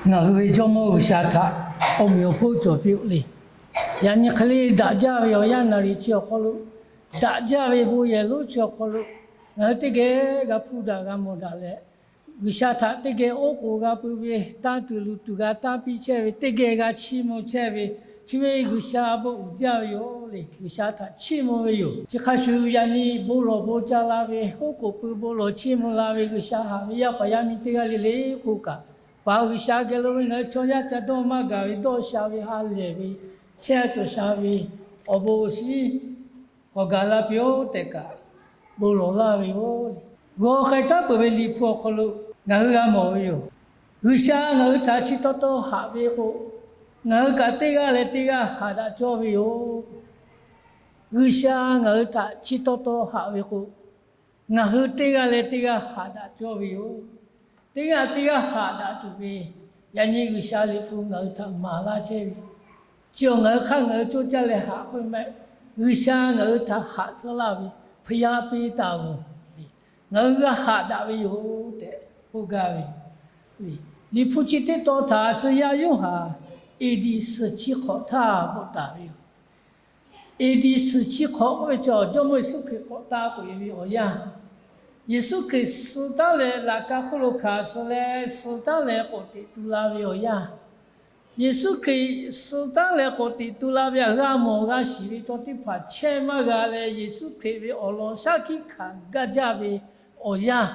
Ngaˬ hui ve Jawˇmawˇ G'uiˬsha htaꞈ awˬ meꞈ awˬ hponˇ cawˬ piˇ-oˆ le. Yaꞈ nyi hk'e le daꞈ jaˇ ve awˬ yanˇ naˍ riˍ chi awˬ hk'aw lo, daꞈ jaˇ ve bon yehˬ lonˉ chi awˬ hk'aw lo, ngaˬ hui teˇ geh g'a hpuˇ daꞈ g'a mawˬ daꞈ leh, G'uiˬsha htaꞈ teˇ geh oˉ k'oˍ g'a pui ve, tanˇ tuˬ luˬ tuˬ g'a tanˇ piˇ chehˇ ve, teˇ geh g'a chiˇ mvuh chehˇ ve, chi ve G'uiˬsha bon uiˍ jaˇ ve yoˬ le. G'uiˬsha htaꞈ chiˇ mvuh ve yoˬ. Chi hk'a shuˍ yaꞈ nyi bon lawˬ bon ca la ve, oˉ k'oˍ pui bon lawˬ chiˇ mvuh la ve G'uiˬsha haꞈ ve yaˇ paˍ yaˇ miˇ teˇ g'aˇ le le k'oˆ kaꞈ, paˍ G'uiˬsha geh lo ve ngaˬ hui chaw yaˇ ca dawˇ maˇ gaˬ ve dawˇ sha ve ha lehˬ ve, chehˇ cawˬ sha ve, awˬ bon awˬ shinˉ k'awꞈ gaˬ la piˇ-oˆ tehꞈ kaꞈ, bon lawˬ laˇ ve yoˬ. G'aw k'ai taˉ peuˬ ve Liꞈ hpu awˬ hk'aw lo ngaˬ hui g'a mawˬ ve yoˬ. G'uiˬsha ngaˬ hui htaꞈ chi taw taw haꞈ ve k'o, ngaˬ hui kaꞈ teˇ g'aˇ leh teˇ g'aˇ haꞈ daꞈ cawˇ ve yoˬ. G'uiˬsha ngaˬ hui htaꞈ chi taw taw haꞈ ve k'o, ngaˬ hui teˇ g'aˇ leh teˇ g'aˇ haꞈ daꞈ cawˇ ve yoˬ. Teˇ g'aˇ teˇ g'aˇ haꞈ daꞈ tuˬ ve, yaꞈ nyi G'uiˬsha Liꞈ hpu ngaˬ hui htaꞈ maˍ laˇ chehˇ ve, chi awˬ ngaˬ hui hk'aˇ ngaˬ hui cawˇ caˇ leh haꞈ k'oˆ ve maˇ heˆ. G'uiˬsha ngaˬ hui htaꞈ haꞈ tcuh laˇ ve พระบิดา ve taˍ g'oˍ le, ngaˬ hui g'a haꞈ daꞈ ve yoˬ tehꞈ k'oˆ gaˇ ve yoˬ. Liꞈ hpu chi teˇ tawn htaꞈ tcuh yaˇ Yoˇhanˬ A D suhˍ chi hk'awꞈ htaˇ bvuhꞈ taˍ ve yoˬ. A D suhˍ chi hk'awꞈ k'oˆ ve chaw Jawˇmawˇ Yeˍsuˆ Hkriꞈ k'awꞈ taˇ k'oꞈ-e ve awˬ yanˇ, Yeˍsuˆ Hkriꞈ suh taˉ leh laꞈ ka hk'oˆ lo hkanˍ suh leh suh taˉ leh k'awꞈ teꞈ tu la ve awˬ yanˇ, Yeˍsuˆ Hkriꞈ suh taˉ leh k'awꞈ teꞈ tu la ve htaꞈ g'a mawˬ g'a shiˍ ve chaw teˇ hpaˍ chehˇ maˇ g'a leh, Yeˍsuˆ Hkriꞈ ve awˬ lawn shaˉ hkiˆ hkanˍ gaˇ jaˇ ve awˬ yanˇ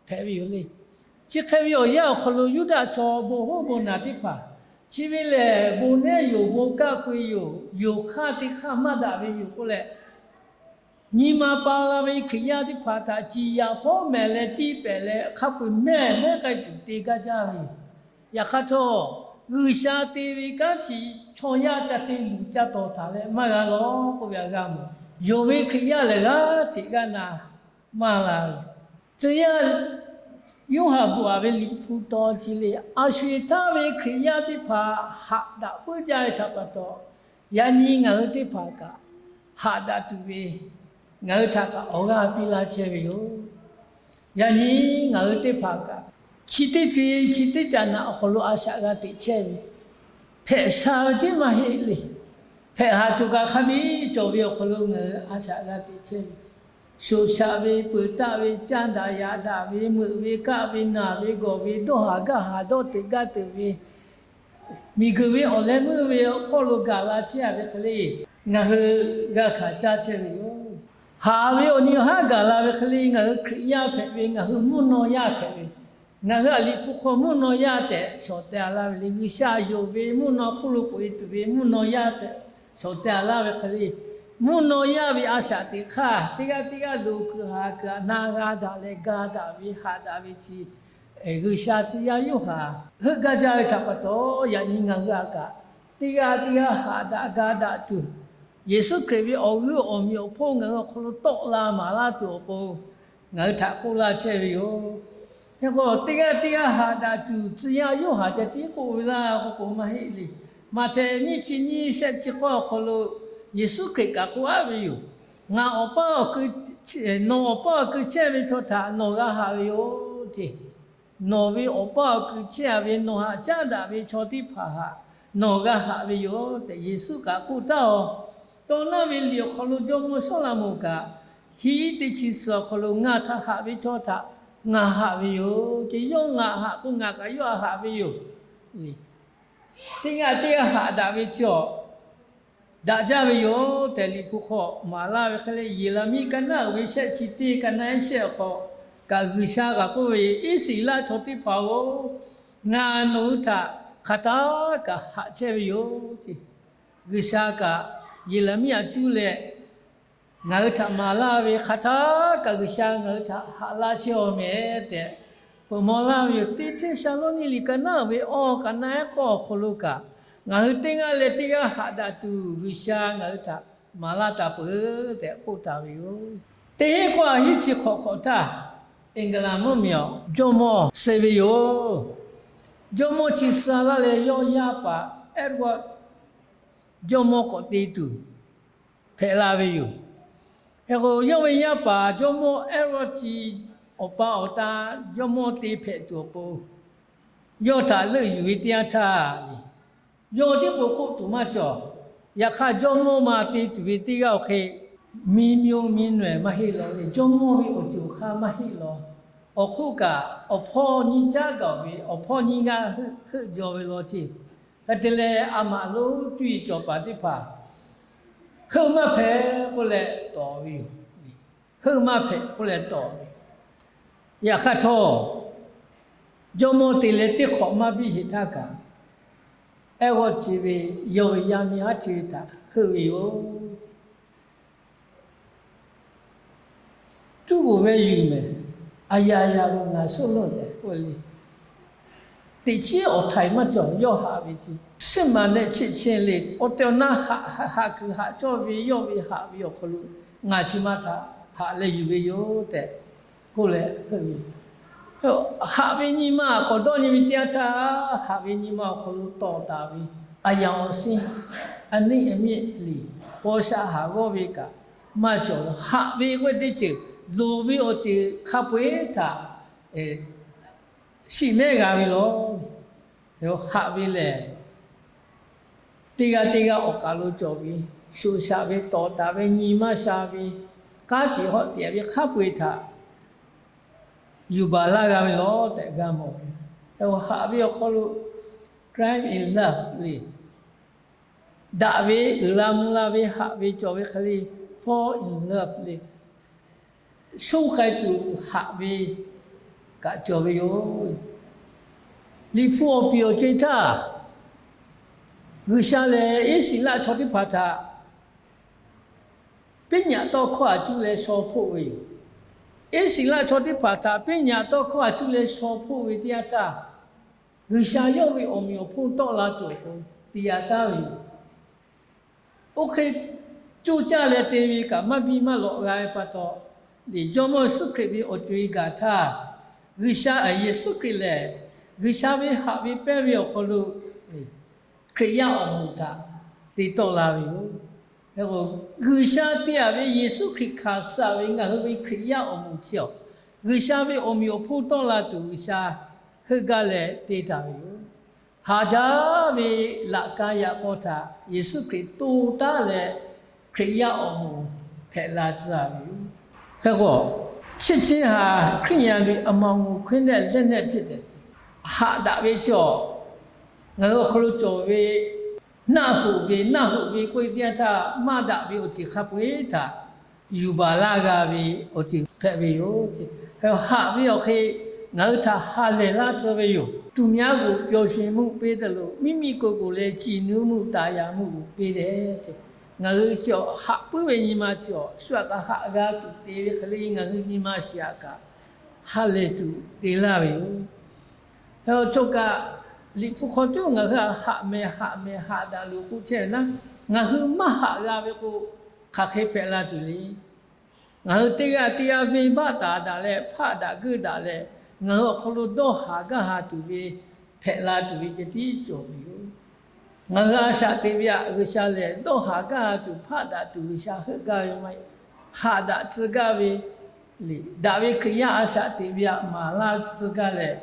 hpehꞈ ve yoˬ le. Chi hk'e ve awˬ yanˇ awˬ hk'aw lo Yuˇdaꞈ chaw bon hoˉ bon naˬ teˇ hpaˍ, chi ve lehˬ bon nehˉ yoˬ, bon kaˆ keu-e yoˬ, yonˍ hk'aˇ teˇ hk'aˇ maˇ daꞈ ve yoˬ k'oˆ leh, nyi ma pa la ve Hkriꞈ yaˇ teˇ hpaˍ htaꞈ ciˍ yaꞈ hpawˉ mehˍ leh tiˇ pehˍ leh hk'a peu-eˬ mehˆ mehˉ k'ai tuˬ te gaˇ jaˇ ve yoˬ. Yaꞈ hk'aˇ htawˇ, G'uiˬsha te ve kanˉ chi chaw yaˇ ca te luˬ ca tawˍ htaꞈ leh maˇ g'a lawˬ k'oˆ ve htaꞈ g'a mawˬ. Yonˍ ve Hkriꞈ yaˇ lehˬ g'aˇ hteꞈ g'aˇ na maˇ la ve. Tcuh yaˇ Yoˇhanˬ bvuhꞈ-a ve Liꞈ hpu taw chi le, a sho-eˬ htaˇ ve Hkriꞈ yaˇ teˇ hpaˍ haꞈ daꞈ puiˉ jaˇ ve htaꞈ pa taw, yaꞈ nyi ngaˬ hui teˇ hpaˍ kaꞈ haꞈ daꞈ tuˬ ve, ngaˬ hui htaꞈ kaꞈ awˬ g'aˇ piˇ laˇ chehˇ ve yoˬ. Yaꞈ nyi ngaˬ hui teˇ hpaˍ kaꞈ, chi teˇ co-e chi teˇ caꞈ naꞈ awˬ hk'aw lo a shaꞈ g'a teꞈ chehˇ ve, hpehꞈ sha ve teˇ maˇ heˆ le. Hpehꞈ haꞈ tuˬ kaꞈ hk'a biˇ cawˬ ve awˬ hk'aw lo ngaˬ hui a shaꞈ g'a teꞈ chehˇ ve, shoꞈ shaꞈ ve, peuˬ taˆ ve, caˇ daꞈ yaꞈ daꞈ ve, meuꞈ ve kaˆ ve, naˬ ve gawˬ ve, dawˇ haˍ gaˇ haˍ, dawˇ teuꞈ gaˇ teuꞈ ve, miˬguiˬ ve awˬ leh meuˇ ve awˬ hpawˇ lo gaˬ la chehˇ-a ve hk'e le, ngaˬ hui g'a hkanˍ caˇ chehˇ ve yoˬ. Haˍ ve awˬ nyi awˬ haˉ gaˬ la ve hk'e le, ngaˬ hui Hkriꞈ yaˇ hpehꞈ ve, ngaˬ hui mvuhˇ naw yaˇ hpehꞈ ve, ngaˬ hui a liꞈ hpu hk'aw mvuhˇ naw yaˇ tehꞈ shawˍ teh-a laˇ ve le. G'uiˬsha yonˍ ve mvuhˇ naw hk'oˆ lo k'oꞈ-e tuˬ ve mvuhˇ naw yaˇ tehꞈ shawˍ teh-a laˇ ve hk'e le, mvuhˇ naw yaˇ ve a shaꞈ teꞈ hk'aˇ teˇ g'aˇ teˇ g'aˇ lo kuiˬ haˍ kuiˬ haˍ na g'a daꞈ leh ga daꞈ ve haꞈ daꞈ ve chi, G'uiˬsha tcuh yaˇ Yoˇhanˬ heuˆ gaˇ jaˇ ve htaꞈ pa taw, yaꞈ nyi ngaˬ hui htaꞈ kaꞈ teˇ g'aˇ teˇ g'aˇ haꞈ daꞈ ga daꞈ tuˬ, Yeˍsuˆ Hkriꞈ ve awˬ g'euˆ awˬ meꞈ awˬ hponˇ ngaˬ hui awˬ hk'aw lo tawˆ la maˍ laˇ tuˬ awˬ pon, ngaˬ hui htaꞈ k'oˆ laˇ chehˇ ve yoˬ. Hk'e k'o, teˇ g'aˇ teˇ g'aˇ haꞈ daꞈ tuˬ tcuh yaˇ Yoˇhanˬ ceh tiˉ k'oˆ ve laˇ k'oˆ k'o maˇ heˆ le. Maꞈhtehˍ nyiˇ chi nyiˇ shehˆ chi k'awˇ awˬ hk'aw lo Yeˍsuˆ Hkriꞈ kaꞈ k'oˆ aˉ ve yoˬ. Ngaˬ awˬ pa awˬ ku, nawˬ awˬ pa awˬ ku chehˇ ve chaw htaꞈ nawˬ g'a haꞈ ve yoˬ ce. Nawˬ ve awˬ pa awˬ ku chehˇ-a ve nawˬ htaꞈ caˉ daꞈ ve chaw teˇ hpaˍ htaꞈ nawˬ g'a haꞈ ve yoˬ tehꞈ Yeˍsuˆ kaꞈ k'oˆ taˉ-oˬ. Tawˇ naˇ ve liꞈ awˬ hk'aw lo jawˇmawˇ Sawˉlaꞈmonˍ kaꞈ, hiˆ teˇ chi suhˍ awˬ hk'aw lo ngaˬ htaꞈ haꞈ ve chaw htaꞈ ngaˬ haꞈ ve yoˬ ce. Yawˇ ngaˬ haꞈ k'o ngaˬ kaꞈ yawˇ htaꞈ haꞈ ve yoˬ. Teˇ g'aˇ teˇ g'aˇ haꞈ daꞈ ve cawˬ daꞈ jaˇ ve yoˬ tehꞈ Liꞈ hpu hk'aw maˍ laˇ ve hk'e le, Yeˍraˍmiˆ ka naˉ uiˍ ve shehˆ chi teˇ ka naˉ ehˉ shehˆ awˬ hk'aw kaꞈ G'uiˬsha kaꞈ k'oˆ ve, Iˉsaˍreˍlaˆ chaw teˇ hpaˍ-oˬ, ngaˬ nawˬ hui htaꞈ hk'aˬ htaˇ kaꞈ haꞈ chehˇ ve yoˬ ce. G'uiˬsha kaꞈ Yeˍraˍmiˆ a cuˇ leh ngaˬ hui htaꞈ maˍ laˇ ve hk'aˬ htaˇ kaꞈ G'uiˬsha ngaˬ hui htaꞈ haꞈ laˇ chehˇ-aw mehˍ tehꞈ, peuˬ maw laˇ ve yoˬ. Teˇ Hteˇsaˍlawˇniˆ liꞈ ka naˉ uiˍ ve awˇ ka naˉ ehˉ k'awˇ awˬ hk'aw lo kaꞈ, ngaˬ hui teˇ g'aˇ leh teˇ g'aˇ haꞈ daꞈ tuˬ G'uiˬsha ngaˬ hui htaꞈ maˍ laˇ taˍ peuˬ tehꞈ k'oˆ taˍ ve yoˬ. Teˇ hinˉ k'awˇ a hiˉ chi hk'awꞈ hk'awꞈ htaˇ, England mvuhˇmiˬ awˬ jawˇmawˇ suh ve yoˬ. Jawˇmawˇ chi suh laˇ leh yawˇ yaˇ paˍ Edward jawˇmawˇ k'awꞈ te tuˬ hpehꞈ la ve yoˬ. Hk'e k'o, yawˇ ve yaˇ paˍ jawˇmawˇ Edward chi awˬ pa awˬ ta jawˇmawˇ te hpehꞈ tuˬ awˬ pon, yawˇ htaꞈ leuˆ yuˬ ve teˇ yanˇ htaˇ, yawˇ tiˉ k'o hk'oˆ tuˬ maˇ cawˬ. Yaꞈ hk'aˇ, jawˇmawˇ ma te tuˬ ve teˇ g'aˇ awˬ hk'e, mi myo mi nawehˬ maˇ heˆ law le. Jawˇmawˇ ve awˬ ceuˬ awˬ hk'aˇ maˇ heˆ law. Awˬ hk'oˆ kaꞈ, awˬ hpawˇ nyiˇ caˉ gaˬ ve, awˬ hpawˇ nyiˇ g'aˇ heuˆ jaw ve law ceˇ. Hk'e te leh, a maꞈ lonˉ cuˇ yiˍ cawˬ paˍ teˇ hpaˍ, heuˆ maˇ hpehꞈ k'oˆ leh tawˍ ve yoˬ. Heuˆ maˇ hpehꞈ k'oˆ leh tawˍ ve. Yaꞈ hk'aˇ htawˇ, jawˇmawˇ te leh teˇ hk'awꞈ maˇ biˇ sheˍ htaˇ kaꞈ, ehˉ g'awˇ ce ve yawˇ ve yaˇ miˇ haˉ ce ve htaꞈ heuˆ ve yoˬ. Tuˉ g'oˍ ve yuˬ mehˍ, a ya ya lo ngaˬ suhˉ lawˇ tehꞈ k'oˆ le. Teꞈ chiˉ awˬ htaiˍ maˇ cawˬ, yawˇ haꞈ ve ce. Suhˉ maˍ nehˆ cheˆ chehˇ le, awˬ tehˬ awˬ na haꞈ kuiˬ haꞈ cawˇ ve yawˇ ve haꞈ ve awˬ hk'aw lo ngaˬ chi ma htaꞈ haꞈ leh yuˬ ve yoˬ tehꞈ k'oˆ leh, haꞈ ve nyi ma k'awꞈ dawˇ nyi ve teˇ yanˇ htaˇ, haꞈ ve nyi ma awˬ hk'aw lo tawˍ taˍ ve a yanˍ awˬ suhˉ, a neˆ a miˆ liꞈ paw shaꞈ haˍ g'awˇ ve kaꞈ maˇ cawˬ. Haꞈ ve k'oˆ ve teˇ ceuˬ loˍ ve awˬ ceuˬ hk'a peu-eˬ htaꞈ shiˍ mehˉ g'a ve law. Haꞈ ve lehˬ, teˇ g'aˇ teˇ g'aˇ awˬ kaˬ lo cawˬ ve, shoꞈ shaꞈ ve, tawˍ taˍ ve, nyi maˇ sha ve, k'aˉ tiꞈ hawˆ tiꞈ ve hk'a peu-eˬ htaꞈ yuˬ baˬ laˇ g'a ve law tehꞈ g'a mawˬ ve. Haꞈ ve awˬ hk'aw lo crime in love le, daꞈ ve uiˍ la mvuh la ve haꞈ ve cawˬ ve hk'e le, fall in love le, shonˇ k'ai tuˬ haꞈ ve kaꞈ cawˬ ve yoˬ. Liꞈ hpu awˬ piˍ awˬ co-e htaˇ, G'uiˬsha lehˬ Iˉsaˍreˍlaˆ chaw teˇ hpaˍ htaꞈ piˉ nyaꞈ tawˇ hkawˇ a cuˇ leh shaw hpoˆ ve yoˬ. Iˉsaˍreˍlaˆ chaw teˇ hpaˍ htaꞈ piˉ nyaꞈ tawˇ hkawˇ a cuˇ leh shaw hpoˆ ve teˇ yanˇ htaˇ, G'uiˬsha yawˇ ve awˬ meꞈ awˬ hponˇ tawˆ la tuˬ awˬ pon te ya taˉ ve yoˬ. Oˇ hk'e coˇ caˇ leh te ve kaꞈ maˇ biˇ maˇ lawꞈ g'a ve pa taw, Jawˇmawˇ Yeˍsuˆ Hkriꞈ ve awˬ co-e gaˬ htaˇ, G'uiˬsha, Yeˍsuˆ Hkriꞈ lehˬ G'uiˬsha ve haꞈ ve pehnˇ ve awˬ hk'aw lo Hkriꞈ yaˇ awˬ moˍ htaꞈ te tawˆ la ve yoˬ. G'uiˬsha te-a ve Yeˍsuˆ Hkriꞈ hkanˍ suh ve ngaˬ hui ve Hkriꞈ yaˇ awˬ moˍ chi awˬ, G'uiˬsha ve awˬ meꞈ awˬ hponˇ tawˆ la tuˬ G'uiˬsha heuˆ gaˇ leh te taˍ ve yoˬ. Haˍ jaˇ ve laꞈ ka yaꞈ k'aw htaꞈ Yeˍsuˆ Hkriꞈ to taˉ leh, Hkriꞈ yaˇ awˬ moˍ hpehꞈ la tcuh-a ve yoˬ. Hk'e k'o, chi chi haꞈ Hkriꞈ yaˇ ve အမှောင်ကို ခွဲးနက်လက်နက်ဖြစ်တယ် haꞈ daꞈ ve chi awˬ, ngaˬ hui awˬ hk'aw lo cawˬ ve naˆ hoꞈ ve naˆ hoꞈ ve k'oˆ ve teˇ yanˇ htaˇ, maˇ daꞈ ve awˬ ceuˬ hk'a peu-eˬ htaꞈ yuˬ baˬ laˇ g'a ve awˬ ceuˬ hpehꞈ ve yoˬ. Haꞈ ve awˬ hk'e ngaˬ hui htaꞈ ha lehˬ laˇ tcuh ve yoˬ. Tu myaˇ g'oˍ pyawˬ sheˍ mvuhˇ peˇ taˍ loˬ, miˇ miˇ k'oˍ k'oˍ leh ciˬ nu mvuhˇ taˍ yaꞈ mvuhˇ g'oˍ peˇ leh, ngaˬ hui chi haꞈ puiˉ ve nyi ma cawˬ shu aꞈ kaꞈ haꞈ g'a tuˬ te ve hk'e le ngaˬ hui nyi ma shiˍ aꞈ kaꞈ ha lehˬ tuˬ te laˇ ve yoˬ. Hk'e chaw kaꞈ, Liꞈ hpu hk'aw coˇ ngaˬ hui haꞈ mehˍ haꞈ mehˍ haꞈ daꞈ loˬ k'oˆ chehˇ ve naˉ, ngaˬ hui maˇ haꞈ g'a ve k'o, hk'aˬ hk'e hpehꞈ la tuˬ le. Ngaˬ hui teˇ g'aˇ teˇ g'aˇ venˇbaˆ taˍ daꞈ leh hpaˆ daꞈ geuˆ daꞈ leh, ngaˬ hui awˬ hk'aw lo dawˇ haˍ gaˇ ha tuˬ ve hpehꞈ la tuˬ ve ceh tiˉ cawˬ ve yoˬ. Ngaˬ hui a shaꞈ teꞈ ve aꞈ G'uiˬsha lehˬ, dawˇ haˍ gaˇ ha tuˬ hpaˆ daꞈ tuˬ G'uiˬsha heuˆ gaˇ ve maˇ heˆ. Haꞈ daꞈ tcuh gaˇ ve le, daꞈ ve Hkriꞈ yaˇ a shaꞈ teꞈ ve aꞈ maˍ laˇ tcuh gaˇ leh,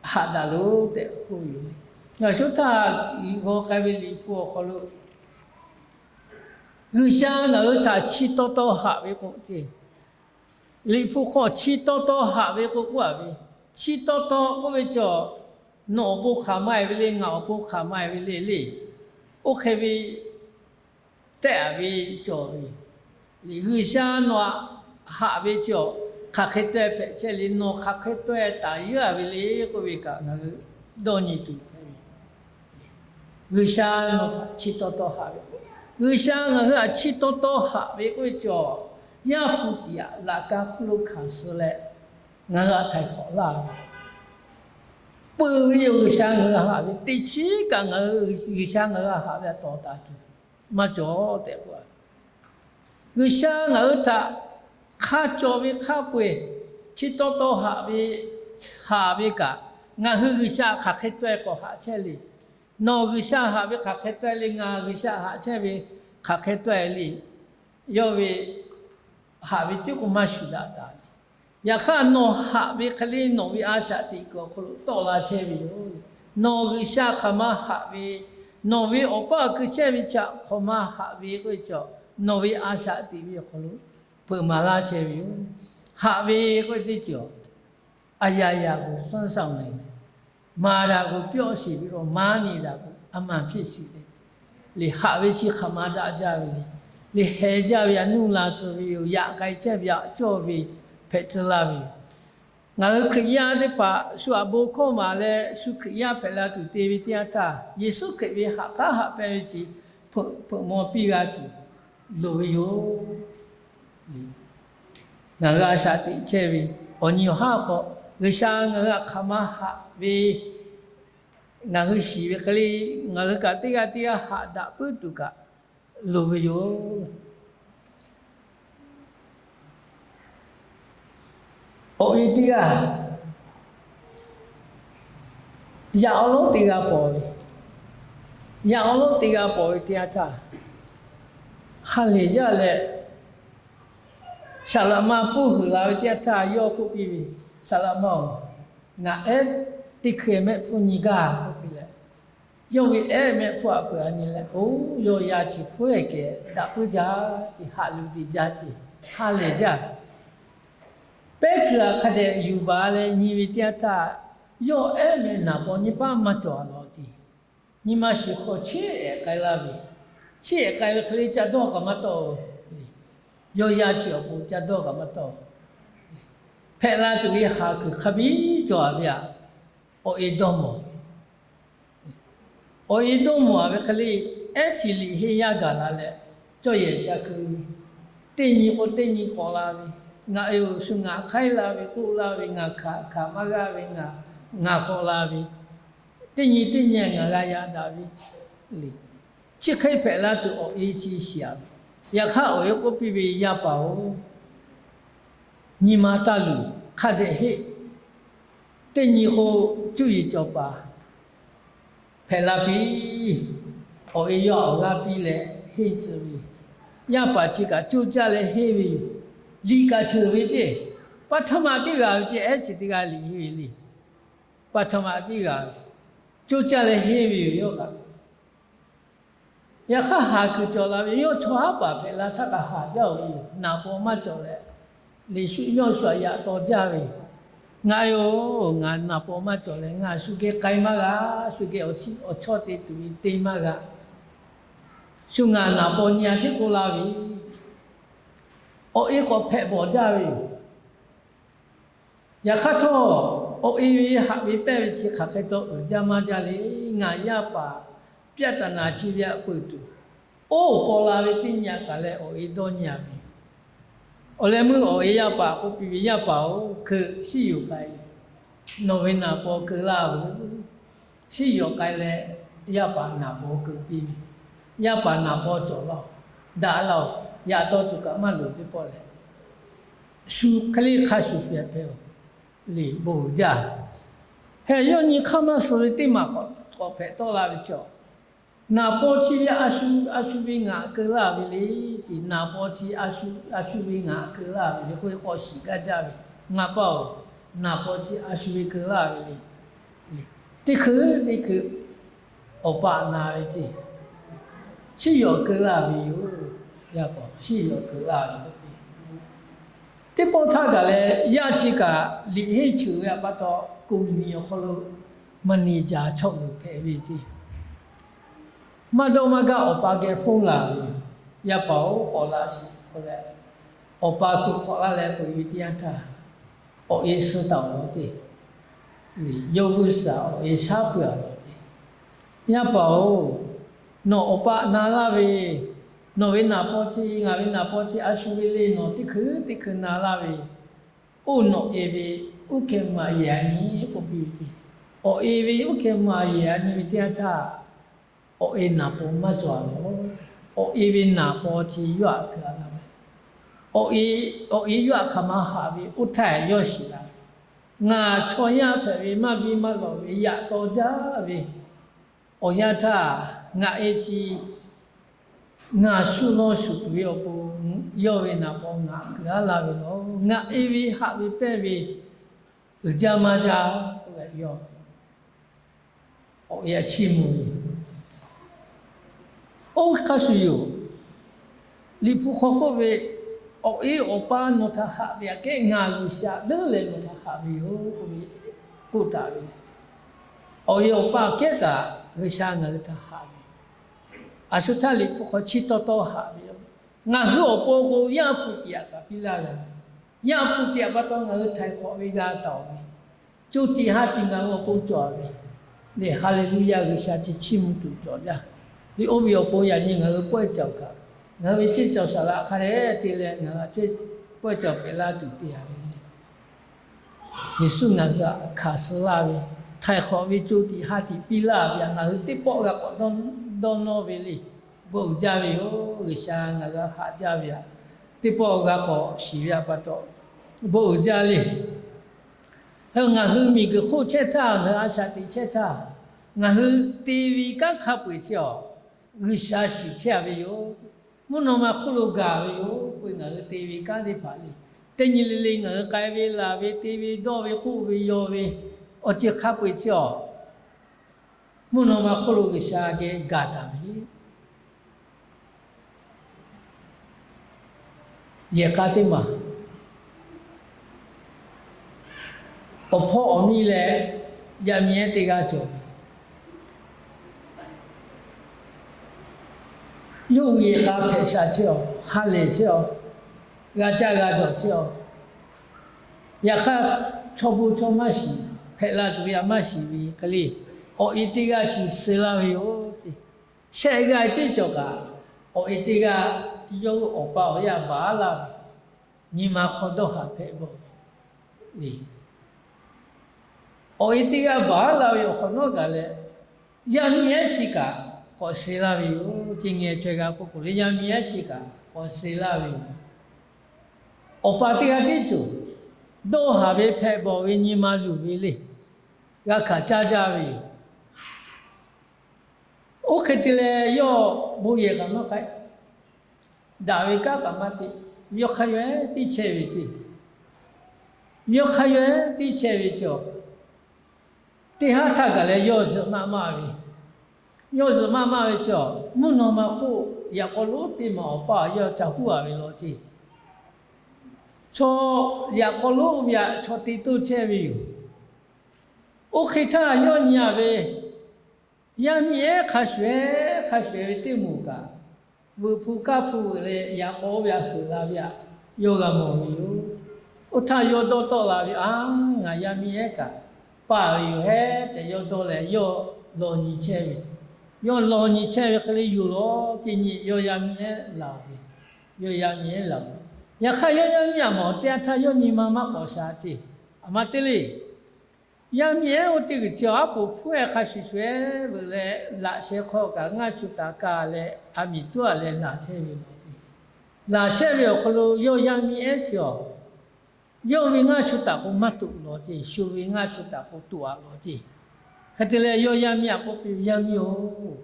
haꞈ daꞈ loˬ tehꞈ k'oˆ ve yoˬ. Ngaˬ shuˉ htaˇ g'aw k'ai ve Liꞈ hpu awˬ hk'aw lo, G'uiˬsha ngaˬ hui htaꞈ chi taw taw haꞈ ve k'o ce, Liꞈ hpu hk'aw chi taw taw haꞈ ve k'o k'oˆ-a ve, chi taw taw k'oˆ ve cawˬ, nawˬ awˬ pon hk'aˬ ma-e ve le, ngaˬ awˬ pon hk'aˬ ma-e ve le le, oˇ hk'e ve tehꞈ-a ve cawˬ ve. G'uiˬsha nawˬ aꞈ haꞈ ve cawˬ, hk'aˬ hk'e taweh hpehꞈ chehˇ le, nawˬ hk'aˬ hk'e taweh taˍ yeˉ-a ve le k'oˆ ve kaꞈ ngaˬ hui dawˇ nyi tuˬ hpehꞈ ve. G'uiˬsha nawˬ htaꞈ chi taw taw haꞈ ve, G'uiˬsha ngaˬ hui htaꞈ chi taw taw haꞈ ve k'oˆ ve cawˬ, Yaˇ hpu tiꞈ aꞈ laꞈ ka hk'oˆ lo hkanˍ suh leh, ngaˬ hui htaꞈ htaiˍ hk'awꞈ laˇ ve, peuˬ ve yoˬ. G'uiˬsha ngaˬ hui haꞈ ve teˇ chiˉ kaꞈ ngaˬ hui G'uiˬsha ngaˬ hui haꞈ ve htaꞈ tawˍ taˍ tuˬ maˇ cawˬ tehꞈ k'oˆ-a. G'uiˬsha ngaˬ hui htaꞈ hk'a cawˬ ve hk'a peu-eˬ chi taw taw haꞈ ve, haꞈ ve kaꞈ, ngaˬ hui G'uiˬsha hk'aˬ hk'e taweh k'awꞈ haꞈ chehˇ le. Nawˬ G'uiˬsha haꞈ ve hk'aˬ hk'e taweh le, ngaˬ G'uiˬsha haꞈ chehˇ ve hk'aˬ hk'e taweh le. Yawˇ ve haꞈ ve tiˉ k'o maˇ shuˍ daꞈ taˍ le. Yaꞈ hk'aˇ, nawˬ haꞈ ve hk'e le nawˬ ve a shaꞈ teꞈ kuiˬ awˬ hk'aw lo tawˆ la chehˇ ve yoˬ. Nawˬ G'uiˬsha hk'aˬ ma haꞈ ve, nawˬ ve awˬ paˇ awˬ kui chehˇ ve chaꞈ hk'aˬ ma haꞈ ve k'oˆ ve cawˬ, nawˬ ve a shaꞈ teꞈ ve awˬ hk'aw lo peuˬ maˍ laˇ chehˇ ve yoˬ. Haꞈ ve k'oˆ ve teˇ ceuˬ, အရာရာကို စွမ်းဆောင်နိုင်တယ်, မာတာကို ပျော့စေပြီးတော့ မာနေတာကို အမှန်ဖြစ်စေတယ်. Liꞈ haꞈ ve chi hk'aˬ ma daꞈ jaˇ ve le. Liꞈ heh jaˇ ve a nuˇ la tcuh ve yoˬ. Yaꞈ k'ai chehˇ ve a cawˇ ve hpehꞈ tcuh laˇ ve yoˬ. Ngaˬ hui Hkriꞈ yaˇ teˇ hpaˍ shu aꞈ bon hkawˇ maˍ leh shu Hkriꞈ yaˇ hpehꞈ la tuˬ te ve teˇ yanˇ htaˇ, Yeˍsuˆ Hkriꞈ ve haꞈ k'aˉ haꞈ pehnˇ ve chi hpeuꞈ hpeuꞈ maw piˇ g'a tuˬ loˍ ve yoˬ. Ngaˬ hui a shaꞈ teꞈ chehˇ ve awˬ nyi awˬ haˉ hk'aw, G'uiˬsha ngaˬ hui htaꞈ hk'aˬ ma haꞈ ve, ngaˬ hui shiˍ ve hk'e le, ngaˬ hui kaꞈ teˇ g'aˇ teˇ g'aˇ haꞈ daꞈ puiˉ tuˬ kaꞈ loˍ ve yoˬ. Awˬ e teˇ g'aˇ, yaꞈ awˉ lawˉ teˇ g'aˇ pawˍ ve, yaꞈ awˉ lawˉ teˇ g'aˇ pawˍ ve teˇ yanˇ htaˇ, ha lehˬ jaˇ leh, saˍ laꞈ ma hpfuhˇ huiˍ la ve teˇ yanˇ htaˇ yawˇ k'oˆ piˇ ve, Saˍ laꞈ ma-oˬ, ngaˬ ehˉ teˇ hkui mehˆ hpfuhˇ nyi gaˇ k'oˆ piˇ leh, yawˇ ve ehˉ mehˆ hpfuhˇ aꞈ peuˬ a nyi leh, oˬ, yawˇ yaˇ chi hpfuhˇ ehˉ kehˬ daꞈ puiˉ jaˇ ce, haꞈ luˬ diꞈ jaˇ ce, ha lehˬ jaˇ. Pehˉ kuiˬ aꞈ hk'a dehꞈ yuˬ baˬ leh nyi ve teˇ yanˇ htaˇ, yawˇ ehˉ mehˆ naˍ paw nyiˇ paˉ maˇ cawˬ a law ce. Nyi ma shiˍ hk'aw chiˇ ehˍ k'ai laˇ ve, chiˇ ehˍ k'ai ve hk'e le ca dawˇ kaꞈ maˇ tawˆ-oˬ. Yawˇ yaˇ chi awˬ pon ca dawˇ kaꞈ maˇ tawˆ. Hpehꞈ la tuˬ ve haˍ kuiˬ hk'a biˇ cawˬ a ve aꞈ, awˬ e dawˇ mawˬ ve. Awˬ e dawˇ mawˬ a ve hk'e le, ehˉ chi liꞈ henˇ yaˇ gaˬ la leh, cawˇ yehˬ ca keu ve, teˇ nyi k'o teˇ nyi k'awꞈ la ve, ngaˬ e-oˬ shu ngaˬ hk'aiˉ la ve k'oˆ laˇ ve, ngaˬ hkanˍ hkanˍ maˇ g'aˇ ve, ngaˬ ngaˬ k'awꞈ la ve, teˇ nyi teˇ nyi ngaˬ g'a yaꞈ daꞈ ve le. Chi hk'e hpehꞈ la tuˬ awˬ e chi shiˍ a ve. Yaꞈ hk'aˇ awˬ e k'oˆ piˇ ve, Yaˇ paˍ-oˬ, nyi ma taˇ luˬ, hk'a dehꞈ heˆ. Teˇ nyi k'o, cuˇ yiˍ cawˬ paˍ hpehꞈ la piˇ. Awˬ e yawˇ awˬ g'aˇ piˇ leh henˇ tcuh ve yoˬ. Yaˇ paˍ chi kaꞈ coˇ caˇ leh henˇ ve yoˬ. Liꞈ kaꞈ ceuˬ ve ceˇ. Paˇ htaˇ ma teˇ g'aˇ ve ceˇ, ehˉ chi teˇ g'aˇ liꞈ henˇ ve le. Paˇ htaˇ ma teˇ g'aˇ coˇ caˇ leh henˇ ve yoˬ yawˇ kaꞈ. Yaꞈ hk'aˇ haˍ kuiˬ cawˬ la ve, yawˇ chaw haˉ paˍ hpehꞈ la htaˇ kaꞈ haˍ jaˇ-oˬ ve yoˬ. Naˍ paw maˇ cawˬ leh, Liꞈ shu yawˇ shu aꞈ yaꞈ taw jaˇ ve yoˬ. Ngaˬ e-oˬ, ngaˬ naˍ paw maˇ cawˬ leh ngaˬ shu geh k'ai maˇ g'a, shu geh awˬ chawˇ te tuˬ ve te maˇ g'a. Shu ngaˬ naˍ paw nyi a tiˉ k'oˆ laˇ ve, awˬ e k'awꞈ hpehꞈ bawˬ jaˇ ve yoˬ. Yaꞈ hk'aˇ htawˇ, awˬ e ve haꞈ ve pehnˇ ve chi hk'aˬ hk'e taw uiˍ jaˇ maˇ jaˇ le. Ngaˬ yaˇ paˍ ပြဿနာ chi ve aꞈ peuˬ tuˬ, oˇ paw la ve teˇ nyi aꞈ kaꞈ leh awˬ e dawˇ nyi a ve. Awˬ leh meuˇ awˬ e yaˇ paˍ k'oˆ piˇ ve, Yaˇ paˍ-oˬ, hkeu shiˉ yoˬ k'ai, nawˬ ve naˍ paw keu laˇ-oˬ. Shiˉ yoˬ k'ai leh, yaˇ paˍ naˍ paw keu piˇ ve. Yaˇ paˍ naˍ paw cawˬ laˇ-oˬ, daꞈ laˇ-oˬ, yaꞈ taw tuˬ kaꞈ maˇ loˍ piˇ pawˆ leh, shu hk'e le hk'a shuˍ shuˍ hpehꞈ-oˬ, liꞈ bon uiˍ jaˇ. Heh yawˇ nyi hk'aˇ maˇ suh ve teˇ maˬ k'awꞈ hpehꞈ tawˆ la ve chaw, naˍ paw chi ve a shu, a shu ve ngaˬ keu laˇ ve le. Naˍ paw chi a shu ve ngaˬ keu laˇ ve le k'oˆ ve k'awꞈ shiˍ gaˇ jaˇ ve. Ngaˬ paˇ-oˬ, naˍ paw chi a shu ve keu laˇ ve le. Teˇ hkui teˇ hkui awˬ pa na ve ceˇ, shiˉ yoˬ keu laˇ ve yoˬ. Yaˇ paˍ shiˉ yoˬ keu laˇ ve yoˬ. Teˇ pawˆ htaˇ kaꞈ leh, yaˇ chi kaꞈ liꞈ henˇ cheuˬ ve aꞈ pa taw, ကုမ္ပဏီ awˬ hk'aw lo မန်နေဂျာ chaw uiˍ hpehꞈ ve ceˇ. Maˇ dawˇ maˇ gaˇ awˬ pa geh ဖုန်း laˬ ve, Yaˇ paˍ-oˬ, k'awꞈ laˇ sheˍ k'oˆ leh, awˬ pa kuˬ hk'awꞈ laˇ leh peuˬ ve teˇ yanˇ htaˇ, awˬ e suh taˍ-oˬ ceˇ. Yawˇ g'uˇ suhˍ awˬ e shaˉ peuˬ a law ceˇ. Yaˇ paˍ-oˬ, nawˬ awˬ pa na laˇ ve, nawˬ ve naˍ paw chi, ngaˬ ve naˍ paw chi a shu ve le, nawˬ teˇ hkui teˇ hkui na laˇ ve, oˇ nawˬ e ve uˉ hkeh mvuh a yehˬ a nyi k'oˆ piˇ ve ceˇ. Awˬ e ve uˉ hkeh mvuh a yehˬ a nyi ve teˇ yanˇ htaˇ, awˬ e naˍ paw maˇ cawˬ a law. Awˬ e ve naˍ paw chi yawˇ aꞈ keu a laˇ ve, awˬ e yawˇ aꞈ hk'aˬ ma haꞈ ve oˇ htaˇ yawˇ shiˍ la ve, ngaˬ chaw yaˇ hpehꞈ ve maˇ biˇ maˇ lawꞈ ve yaꞈ taw jaˇ ve, awˬ yanˇ htaˇ ngaˬ e chi ngaˬ shu law shuˍ tuˬ ve awˬ pon yawˇ ve naˍ paw ngaˬ kuiˬ aˉ laˇ ve lawˬ. Ngaˬ e ve haꞈ ve pehˇ ve uiˍ jaˇ maˇ jaˇ k'oˆ leh yawˇ awˬ e a chiˇ mvuh ve. Oˇ hk'a shuˍ yoˬ, Liꞈ hpu hk'aw k'oˆ ve, Awˬ e awˬ pa nawˬ htaꞈ haꞈ ve aꞈ kehˉ ngaˬ G'uiˬsha leuˉ leh nawˬ htaꞈ haꞈ ve yoˬ k'oˆ ve, k'oˆ taˍ ve le. Awˬ e awˬ pa aꞈ kehˉ kaꞈ G'uiˬsha ngaˬ hui htaꞈ haꞈ ve yoˬ. A shu htaˇ Liꞈ hpu hk'aw chi taw taw haꞈ ve yoˬ. Ngaˬ hui awˬ pon k'o, Yaˇ hpu tiꞈ aꞈ kaꞈ piˇ laˇ g'a. Yaˇ hpu tiꞈ aꞈ pa taw ngaˬ hui htaiˍ hk'awꞈ ve g'a taˍ-oˬ ve, co tiꞈ ha tiꞈ ngaˬ hui awˬ pon cawˬ ve le. Haˍleˍluˇyaˇ, G'uiˬsha chi chiˇ mvuh tuˬ cawˬ jaˇ. Liꞈ oˇ ve awˬ pon yaꞈ nyi ngaˬ hui pawehˇ cawˬ kaꞈ, ngaˬ hui ve ceˇ cawˬ saˍ laꞈ hk'a dehꞈ te leh ngaˬ hui a cehˇ pawehˇ cawˬ pehꞈ laˇ tuˬ te a ve le. Yeˍsuˆ ngaˬ hui htaꞈ hkanˍ suh laˇ ve, htaiˍ hk'awꞈ ve co tiꞈ ha tiꞈ piˇ laˇ ve htaꞈ ngaˬ hui teˇ pawˆ g'a k'awꞈ dawˇ nawˇ ve le. Bon uiˍ jaˇ ve yoˬ. G'uiˬsha ngaˬ hui haꞈ jaˇ ve htaꞈ teˇ pawˆ g'a k'awꞈ shiˍ ve htaꞈ pa taw, bon uiˍ jaˇ le. Ngaˬ hui miˬguiˬ hk'oˆ chehˇ htaˇ, ngaˬ hui a shaꞈ teꞈ chehˇ htaˇ, ngaˬ hui te ve kanˉ hk'a peu-eˬ chi awˬ, G'uiˬsha shiˍ chehˇ a ve yoˬ. Mvuhˇ naw ma hk'oˆ lo gaˬ ve yoˬ k'oˆ ve ngaˬ hui te ve kanˉ teˇ hpaˍ le. Teˇ nyi le le ngaˬ hui k'ai ve laˬ ve te ve dawˇ ve k'oˆ ve yaw ve awˬ ceuˬ hk'a peu-eˬ chi awˬ, mvuhˇ naw ma hk'oˆ lo G'uiˬsha geh gaˬ taˍ ve yehˬ k'a teˇ maˬ, awˬ hpawˇ awˬ miˇ leh yaˇ miˇ ehˉ teˇ g'aˇ cawˬ ve, yawˇ hui yehˬ k'a hpehꞈ sha chehˇ awˬ, ha lehˬ chehˇ awˬ, g'a caˇ g'a dawˬ chehˇ awˬ. Yaꞈ hk'aˇ, chaw bon chaw maˇ shiˍ, hpehꞈ la tuˬ ve htaꞈ maˇ shiˍ ve hk'e le, awˬ e teˇ g'aˇ chi suh laˇ ve yoˬ ce. Shehˆ g'aˇ teˇ cawˬ kaꞈ, awˬ e teˇ g'aˇ yawˇ hui awˬ pa awˬ yaˇ baˬ laˇ ve, nyi ma hk'aw dawˇ haˍ hpehꞈ bawˬ ve le. Awˬ e teˇ g'aˇ baˬ laˇ ve awˬ hk'awꞈ nawˉ gaˬ leh, yaˇ miˇ ehˉ chi kaꞈ k'awꞈ suh laˇ ve yoˬ ce. Ngeh chaweh g'a k'oˆ k'o le, yaˇ miˇ ehˉ chi kaꞈ k'awꞈ suh laˇ ve yoˬ. Awˬ pa teˇ g'aˇ tiˉ cawˬ, dawˇ haˍ ve hpehꞈ bawˬ ve nyi ma luˬ ve le, g'a hkanˍ caˇ jaˇ ve yoˬ. Oˇ hk'e te leh yawˇ bon yehˬ kaꞈ maˇ k'ai, daꞈ ve kanˉ kaꞈ maˇ te, yawˇ hk'aˇ yawˇ ehˉ tiˇ chehˇ ve ce. Yawˇ hk'aˇ yawˇ ehˉ tiˇ chehˇ ve cawˬ, teˇ haˉ htaˇ gaˬ leh yawˇ zuhꞈ maˆ maˆ ve, yawˇ zuhꞈ maˆ maˆ ve cawˬ, mvuhˇ naw ma hk'oˆ yaꞈ k'aw lonˉ teˇ maˬ awˬ pa yawˇ ca huˉ a ve law ce. Chaw yaꞈ k'aw lonˉ ve htaꞈ chaw te toˇ chehˇ ve yoˬ. Oˇ hk'e htaˇ yawˇ nyi a ve, yaˇ miˇ ehˉ hk'a shuˍ ehˉ hk'a shuˍ ehˉ ve teˇ moˍ kaꞈ, veuꞈ hpu kaˇ hpu veuꞈ leh yaꞈ k'aw ve htaꞈ heuꞈ la ve htaꞈ yawˇ g'a mawˬ ve yoˬ. Oˇ htaˇ yawˇ dawˇ tawˆ la ve, Aˉ, ngaˬ yaˇ miˇ ehˉ kaꞈ paˇ ve yoˬ hehˉ tehꞈ yawˇ dawˇ leh yawˇ law nyi chehˇ ve, yawˇ law nyi chehˇ ve hk'e le yoˬ law ce. Nyi yawˇ yaˇ miˇ ehˉ laˬ ve, yawˇ yaˇ miˇ ehˉ laˬ ve, yaꞈ hk'aˇ yawˇ yaˇ miˇ a mawˬ teˇ yanˇ htaˇ yawˇ nyi ma maˇ k'awꞈ sha ce. A ma teˇ le, yaˇ miˇ ehˉ oˇ teˇ g'uiˬ chi awˬ aˉ poˍ hpfuhˇ ehˉ hk'a shuˍ shuˍ ehˉ veuꞈ leh, laꞈ sheh hk'aw kaꞈ ngaˇ chu taˍ ka leh, a miˍ tuˉ a leh laˬ chehˇ ve law ce. Laˬ chehˇ ve awˬ hk'aw lo yawˇ yaˇ miˇ ehˉ chi awˬ, yawˇ ve ngaˇ chu taˍ k'o maˇ toꞈ law ce. Shu ve ngaˇ chu taˍ k'o toꞈ a law ce. Hk'e te leh yawˇ yaˇ miˇ a k'oˆ piˇ ve, Yaˇ miˇ-oˬ,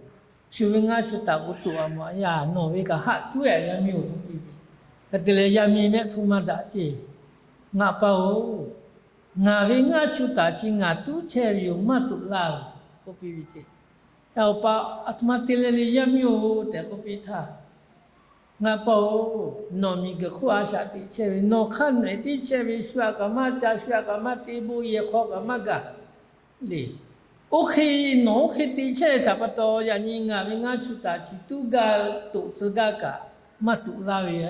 shu ve ngaˇ chu taˍ k'o toꞈ a mawˬ a yaˇ, nawˬ ve kaꞈ haˆ tuˉ ehˉ yaˇ miˇ-oˬ k'oˆ piˇ ve. Hk'e te leh yaˇ miˇ mehˆ hpfuhˇ maˇ daꞈ ce. Ngaˬ pa-oˬ, ngaˬ ve ngaˇ chu taˍ chi ngaˬ tuˉ chehˇ ve yoˬ, maˇ toꞈ laˇ-oˬ k'oˆ piˇ ve ce. Awˬ pa, Aˬ htoꞈ ma te leh le yaˇ miˇ-oˬ tehꞈ k'oˆ piˇ htaˇ, Ngaˬ pa-oˬ, nawˬ miˬguiˬ hk'oˆ a shaꞈ teꞈ chehˇ ve, nawˬ hk'aˇ nawˬ ehˉ tiˇ chehˇ ve, shu aꞈ kaꞈ maˇ ca, shu aꞈ kaꞈ maˇ te, bon yehˬ hk'aw kaꞈ maˇ gaˬ le. Oˇ hk'e nawˬ oˇ hk'e te chehˇ ve htaꞈ pa taw, yaꞈ nyi ngaˬ ve ngaˇ chu taˍ chi tuˉ gaˇ toꞈ tcuh gaˇ kaꞈ maˇ toꞈ laˇ ve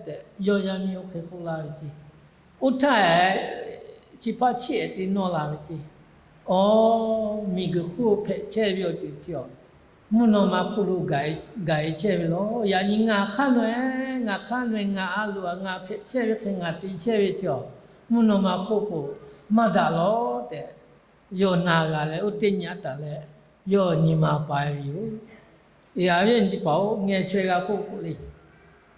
tehꞈ, yawˇ yaˇ miˇ oˇ hk'e k'oˆ laˇ ve ce. Oˇ htaˇ, chi hpaˇ chiˇ ehˍ te nawˇ la ve ce. Awˬ, miˬguiˬ hk'oˆ hpehꞈ chehˇ ve awˬ ceuˬ chi awˬ, mvuhˇ naw ma hk'oˆ lo gaˬ e chehˇ ve law. Yaꞈ nyi ngaˬ hk'aˇ nawˬ ehˉ, ngaˬ hk'aˇ nawˬ ehˉ, ngaˬ a loꞈ a ngaˬ hpehꞈ chehˇ ve hk'e ngaˬ te chehˇ ve chi awˬ, mvuhˇ naw ma hk'oˆ k'o maˇ daꞈ law tehꞈ, yawˇ na g'a leh oˇ teˇ nyi a taˍ leh, yawˇ nyi ma pa ve yoˬ. Eˬ, a viˉ nyi teˇ hpaˍ-oˬ, ngeh chaweh g'a k'oˆ k'o le,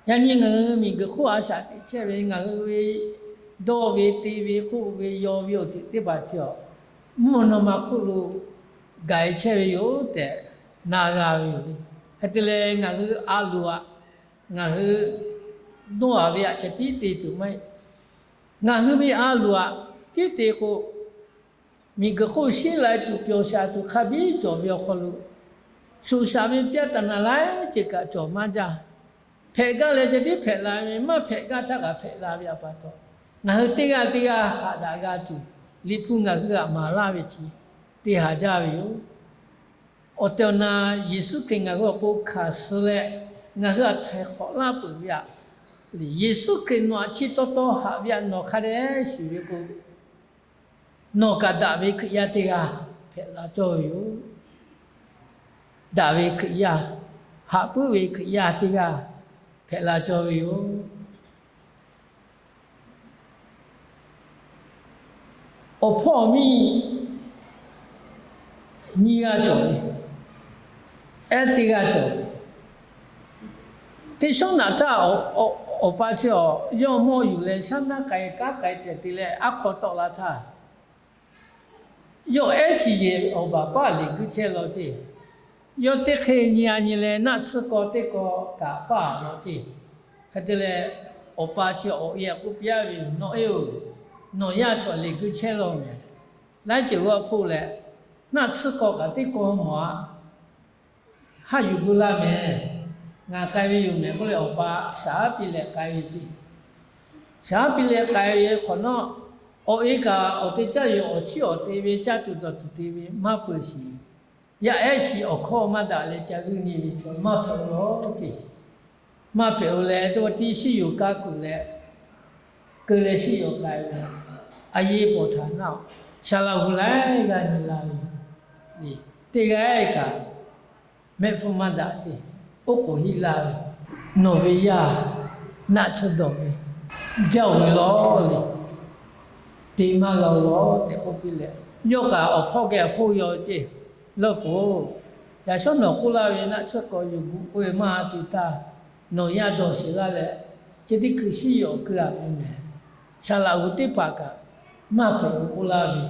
yaꞈ nyi ngaˬ hui miˬguiˬ hk'oˆ a shaꞈ teꞈ chehˇ ve ngaˬ hui ve dawˇ ve te ve k'oˆ ve yaw ve awˬ ceuˬ teˇ hpaˍ chi awˬ, mvuhˇ naw ma hk'oˆ lo gaˬ e chehˇ ve yoˬ tehꞈ na g'a ve yoˬ le. Hk'e te leh ngaˬ hui a loꞈ aꞈ, ngaˬ hui dawˇ a ve aꞈ ca tiˉ te tuˬ maˇ heˆ. Ngaˬ hui ve a loˍ aꞈ tiˉ te k'o, miˬguiˬ hk'oˆ sheˉ lai tuˬ pyawˬ shaˍ tuˬ hk'a biˇ cawˬ ve awˬ hk'aw lo, shuˍ shaꞈ ve pyaˇ taˍ naˍ laiˉ ceuˬ kaꞈ cawˬ maˇ jaˇ. Hpehꞈ gaˇ leh ca tiˉ hpehꞈ la ve, maˇ hpehꞈ gaˇ htaˇ kaꞈ hpehꞈ la ve aꞈ pa taw, ngaˬ hui teˇ g'aˇ teˇ g'aˇ haꞈ daꞈ g'a tuˬ, Liꞈ hpu ngaˬ hui htaꞈ maˍ laˇ ve chi te haˍ jaˇ ve yoˬ. Awˬ tehˬ awˬ na Yeˍsuˆ Hkriꞈ ngaˬ hui awˬ pon hkanˍ suh leh, ngaˬ hui htaꞈ htaiˍ hk'awꞈ laˇ peuˬ ve aꞈ, Yeˍsuˆ Hkriꞈ nawˬ aꞈ chi taw taw haꞈ ve aꞈ nawˬ hk'a dehꞈ shiˍ ve k'o, nawˬ kaꞈ daꞈ ve Hkriꞈ yaˇ teˇ g'aˇ hpehꞈ la cawˇ ve yoˬ. Daꞈ ve Hkriꞈ yaˇ, haꞈ puiˉ ve Hkriꞈ yaˇ teˇ g'aˇ hpehꞈ la cawˇ ve yoˬ. Awˬ hpawˇ awˬ miˇ nyiˇ g'aˇ cawˬ ve, ehˉ teˇ g'aˇ cawˬ ve. Teˇ shawˉ naꞈ htaˇ, awˬ pa chi awˬ yawˇ mawˇ yuˬ leh shaˉ naˉ k'ai kanˉ k'ai tehꞈ te leh aˉ hk'aw tawˆ la htaˇ, yawˇ ehˉ chi yehˬ awˬ baˬ paˇ leˬ guiˇ chehˇ law ceˇ. Yawˇ teˇ hk'e nyi a nyi leh naˆ tsuhˇ kaw teˇ kaw kaꞈ paˇ law ceˇ. Hk'e te leh, awˬ pa chi awˬ e aꞈ k'oˆ piˇ a ve, Nawˬ e oˬ, nawˬ yaˇ chaw leˬ guiˇ chehˇ law mehˍ. Laiˉ ceuˬ g'aˇ hpoˆ leh, naˆ tsuhˇ kaw kaꞈ teˇ kaw mawˬ a haˆ yuˬ gu laˇ mehˍ. Ngaˬ k'ai ve yoˬ mehˍ k'oˆ leh, awˬ pa shaˍ haˉ piˇ leh k'ai ve ceˇ. Shaˍ haˉ piˇ leh k'ai ve hk'awꞈ nawˉ, awˬ e kaꞈ awˬ te caˇ yoˬ, awˬ chiˇ awˬ te ve caˇ tuˬ dawˬ tuˬ te ve maˇ peuˬ shiˍ. Yaˇ ehˉ chi awˬ hkawˇ maˇ daꞈ leh ca g'uiˇ nyi ve chaw maˇ hpehꞈ law ceˇ. Maˇ hpehꞈ-o leh, teˇ g'aˇ tiˉ shiˉ yoˬ kaˇ kuˬ leh, keu leh shiˉ yoˬ k'ai ve, a yeˇ pawˍ htaꞈ naˆ-oˬ, Saˍ laꞈ hu laiˉ g'aˇ nyi la ve, teˇ g'aˇ kaꞈ mehˆ hpfuhˇ maˇ daꞈ ceˇ. Oˉ k'oˍ hiˆ la ve, Nawˬ ve yaˇ naˆ tsuhˇ dawˬ ve jaˇ-oˬ ve law le. Te maˇ g'a-o law tehꞈ k'oˆ piˇ leh, yawˇ kaꞈ awˬ hpawˇ geh awˬ hpoˇ yaw ceˇ. Lawˇ poˬ, yaꞈ shawˉ nawˬ k'oˆ laˇ ve naˆ tsuhˇ kaw yuˬ gu k'oˆ ve maˇ te taˇ. Nawˬ yaˇ dawˬ sheˍ laˇ leh, chi teˇ hkui shiˉ yoˬ keu a ve mehˍ. Saˍ laꞈ hu teˇ hpaˍ kaꞈ maˇ hpehꞈ-o k'oˆ laˇ ve,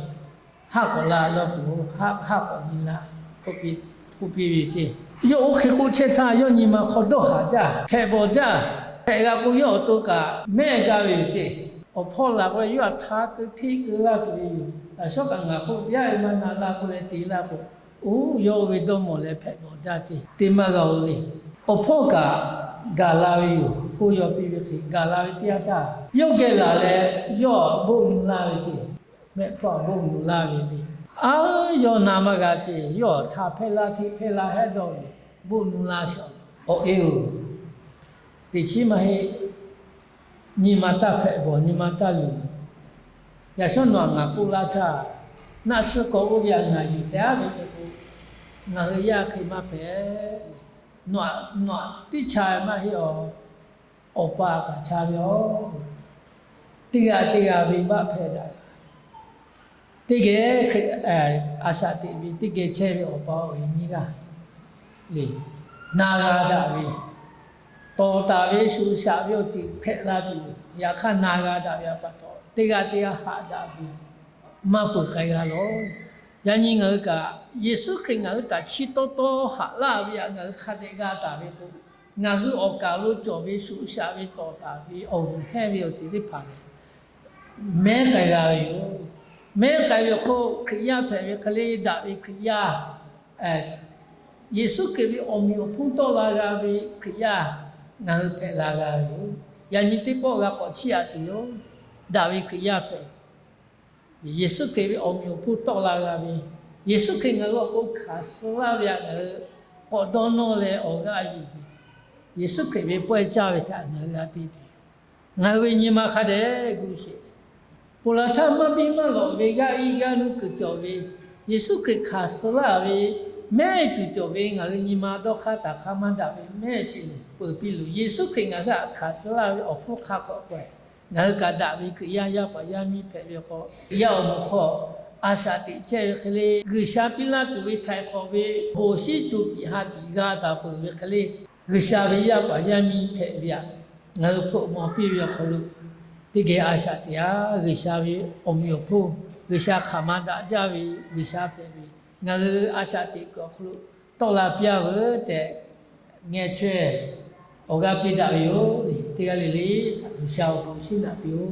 haˆ k'awꞈ la lawˇ poˬ, haˆ k'awꞈ nyi la k'oˆ piˇ ve ceˇ. Yawˇ oˇ hk'e k'oˆ chehˇ htaˇ, yawˇ nyi ma hk'aw dawˇ haˍ jaˇ, hpehꞈ bawˬ jaˇ. Hpehꞈ g'a k'o, yawˇ awˬ to kaꞈ mehˆ gaˇ ve yoˬ ceˇ. Awˬ hpawˇ laˬ k'oˆ leh, yawˇ htaꞈ htaˇ keu hteˇ keu laˇ tuˬ ve yoˬ. Yaꞈ shawˉ kaꞈ ngaˬ k'oˆ piˇ a ve, maˇ na la k'oˆ leh te laˇ k'o, oˇ yawˇ oˇ ve dawˇ mawˬ leh hpehꞈ bawˬ jaˇ ceˇ. Te maˇ g'a-o le. Awˬ hpawˇ kaꞈ gaˬ la ve yoˬ. Hpoˇ yaw piˇ ve hk'e gaˬ la ve teˇ yanˇ htaˇ, yawˇ geh laˬ leh yawˇ boˆ nu laˇ ve ceˇ. Mehˆ hpawˇ boˆ nu laˇ ve le. A, yawˇ na maˇ g'a ceˇ. Yawˇ htaꞈ hpehˇ laˇ hteˇ hpehˇ laˇ hehˉ dawˇ ve, boˆ nu laˇ shaˍ. Awˬ e-oˬ, teꞈ chiˉ maˇ heˆ. Nyi ma taˇ hpehꞈ bawˬ, nyi ma taˇ luˬ. Yaꞈ shawˉ nawˬ htaꞈ ngaˬ k'oˆ laˇ htaˇ, naˆ tsuhˇ kaw oˇ ve htaꞈ ngaˬ yuˬ teh aˉ ve k'o, ngaˬ hui yaˇ hk'e maˇ hpehꞈ. Nawˬ htaꞈ teˇ cha maˇ heˆ-aˬ. Awˬ pa kaꞈ cha ve-aˬ. Teˇ g'aˇ teˇ g'aˇ venˇbaˆ hpehˇ daꞈ. Teˇ geh a shaꞈ teꞈ ve teˇ geh chehˇ ve awˬ pa awˬ e nyiˇ g'aˇ le, na g'a daꞈ ve, tawˍ taˍ ve shuˍ shaꞈ ve awˬ ceuˬ hpehꞈ la tuˬ, yaꞈ hk'aˇ na g'a daꞈ ve pa taw, teˇ g'aˇ teˇ g'aˇ haꞈ daꞈ ve maˇ peuˬ k'ai g'a lawˬ. Yaꞈ nyi ngaˬ hui kaꞈ Yeˍsuˆ Hkriꞈ ngaˬ hui htaꞈ chi taw taw haꞈ laˇ ve htaꞈ ngaˬ hui hk'a dehꞈ g'a taˍ ve k'o, ngaˬ hui awˬ kaˍ lo cawˬ ve shuˍ shaꞈ ve tawˍ taˍ ve awˬ g'uiˬ hehnˇ ve awˬ ceuˬ teˇ hpaˍ lehˬ, mehˉ k'ai g'a ve yoˬ. Mehˉ k'ai ve awˬ hk'oˆ Hkriꞈ yaˇ hpehꞈ ve hk'e le, daꞈ ve Hkriꞈ yaˇ, Yeˍsuˆ Hkriꞈ ve awˬ meꞈ awˬ hponˇ tawˆ la g'a ve Hkriꞈ yaˇ ngaˬ hui hpehꞈ la g'a ve yoˬ. Yaꞈ nyi teˇ pawˆ g'a k'awꞈ chiˇ aꞈ tuˬ yoˬ. Daꞈ ve Hkriꞈ yaˇ hpehꞈ Yeˍsuˆ Hkriꞈ ve awˬ meꞈ awˬ hponˇ tawˆ la g'a ve, Yeˍsuˆ Hkriꞈ ngaˬ hui awˬ pon hkanˍ suh laˇ ve htaꞈ ngaˬ hui k'awꞈ dawˇ nawˇ leh awˬ g'aˇ yuˬ ve, Yeˍsuˆ Hkriꞈ ve pawehˇ caˇ ve htaꞈ ngaˬ hui g'a te tuˬ, ngaˬ hui ve nyi ma hk'a dehꞈ gu sheˍ. Ponˬ laˬ htaˇ maˇ biˇ maˇ lawꞈ ve g'aˇ iˉ g'aˇ nuˇ kuiˬ cawˬ ve, Yeˍsuˆ Hkriꞈ hkanˍ suh laˇ ve mehˉ tuˬ cawˬ ve ngaˬ hui nyi ma dawˇ hk'aˇ taˍ hk'aˇ maˇ daꞈ ve mehˉ piˇ loˬ, peuˬ piˇ loˬ. Yeˍsuˆ Hkriꞈ ngaˬ hui htaꞈ hkanˍ suh laˇ ve awˬ hpfuhˇ hk'a k'awꞈ k'awehꞈ, ngaˬ hui kaꞈ daꞈ ve Hkriꞈ yaˇ yaˇ paˍ yaˇ miˇ hpehꞈ ve k'o, Hkriꞈ yaˇ awˬ moˍ hk'aw a shaꞈ teꞈ chehˇ ve hk'e le, G'uiˬsha piˇ laˇ tuˬ ve htaiˍ hk'awꞈ ve awˬ shiˉ co tiꞈ ha tiꞈ g'a taˍ peuˬ ve hk'e le, G'uiˬsha ve yaˇ paˍ yaˇ miˇ hpehꞈ ve htaꞈ ngaˬ hui hpeuꞈ maw piˇ ve awˬ hk'aw lo, teˇ geh a shaꞈ teꞈ-a. G'uiˬsha ve awˬ meꞈ awˬ hponˇ, G'uiˬsha hk'aˬ ma daꞈ jaˇ ve G'uiˬsha hpehꞈ ve, ngaˬ hui a shaꞈ teꞈ kuiˬ awˬ hk'aw lo tawˆ la piˇ-a veuˬ tehꞈ, ngeh chaweh awˬ g'aˇ piˇ daꞈ ve yoˬ. Teˇ g'aˇ le le htaꞈ G'uiˬsha awˬ bon shiˉ naꞈ piˇ-oˆ.